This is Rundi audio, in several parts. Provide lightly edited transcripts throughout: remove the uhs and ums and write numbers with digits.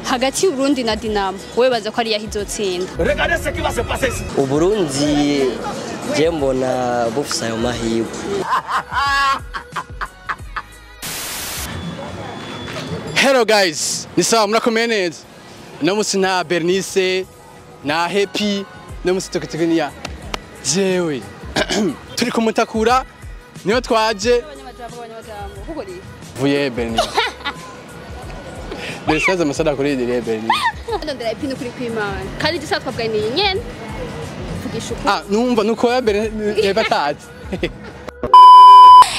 Hagati y'Uburundi na Dinamo, wewe baza ko ari yahizotsinda. Regardez ce qui va se passer ici. Uburundi je mbona bufise ayo mahirwe. Hello guys, ni sawa murakomeye neza. No musi na Bernice na Happy no musi tukitegenia jewe. Turi kumutakura niyo twaje. Vuye Bernice. Bernice amasada kuri dire Bernice. Ndondera ipinu kuri kwimana. Kandi gisa twabwaye ni nyene. Vugisha uko. Ah, numva nuko ya Bernice batazi.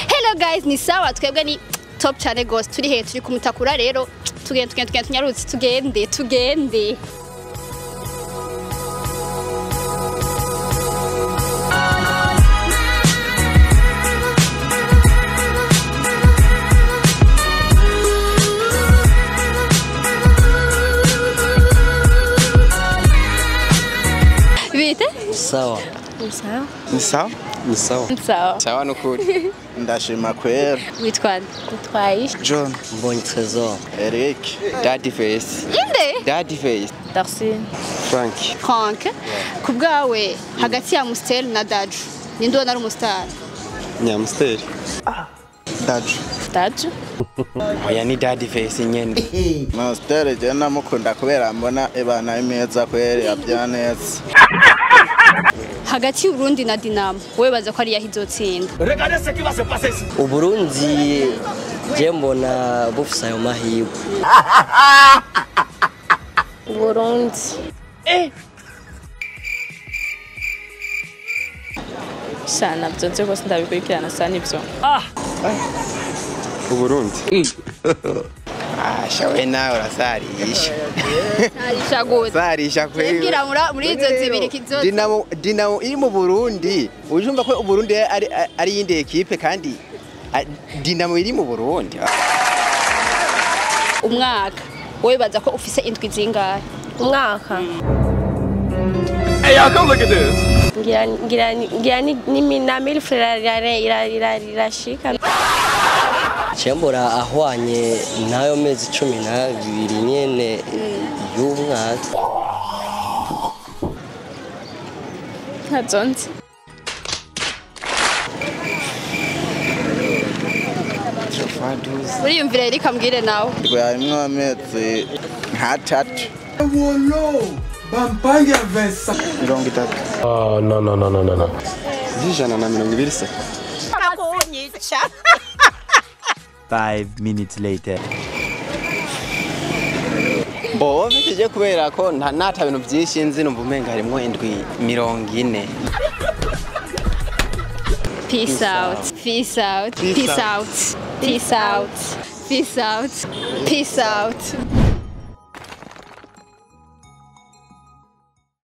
Hello guys, ni sawa twebwe ni Top Channel Ghost turi he turi kumutakura rero tugende tugende tugende tunyarutse tugende tugende. Bite? Sawa. Sawa. Ni sawa? Ni sawa. Sawa. Sawa nukuri. Ndashima kwera. Witwa Nitwa John. Mbonye Trésor. Eric. Daddy Face. Inde? Daddy Face. Darcy. Frank. Frank. Kubwawe hagati ya Mustel na Daju. Ninde ubona ari umustar? Ni Mustel. Ah. Daju. Daju. Oya ni Daddy Face nyene. Mustel je namukunda kubera mbona ebana imeza kwera abya neza. Hagati y'Uburundi na Dinamo, wewe baza ko ari yahizotsinda. Regardez ce qui va se passer ici. Uburundi je mbona bufise ayo mahirwe. Burundi. Sana byo rwose ndabikurikirana sana ibyo. Ah. Uburundi. Ah, shawe nawe urasarisha. Sarisha gute? Sarisha kweli. Mbwira muri izo zibiri kizo. Dinamo iri mu Burundi. Ujumva ko Uburundi ari yindi equipe kandi Dinamo iri mu Burundi. Umwaka wewe baza ko ufise indwi zingahe? Umwaka. Hey y'all, come look at this. Ngira ngira ni na mille irashika. Chembora ahwanye nayo mezi 12 nyene y'umwaka. Ntazonzi. Uriyumvira Eric ambwire nawe. Harimwo amezi nk'atatu. Bampanga Vincent. 30. Oh no no no no no no. 120 se. 5 minutes later. Bo bitije kubera ko nta bintu byinshi nzi numva umenga harimo indwi 40. Peace out. Peace out. Peace out. Peace out. Peace out. Peace out.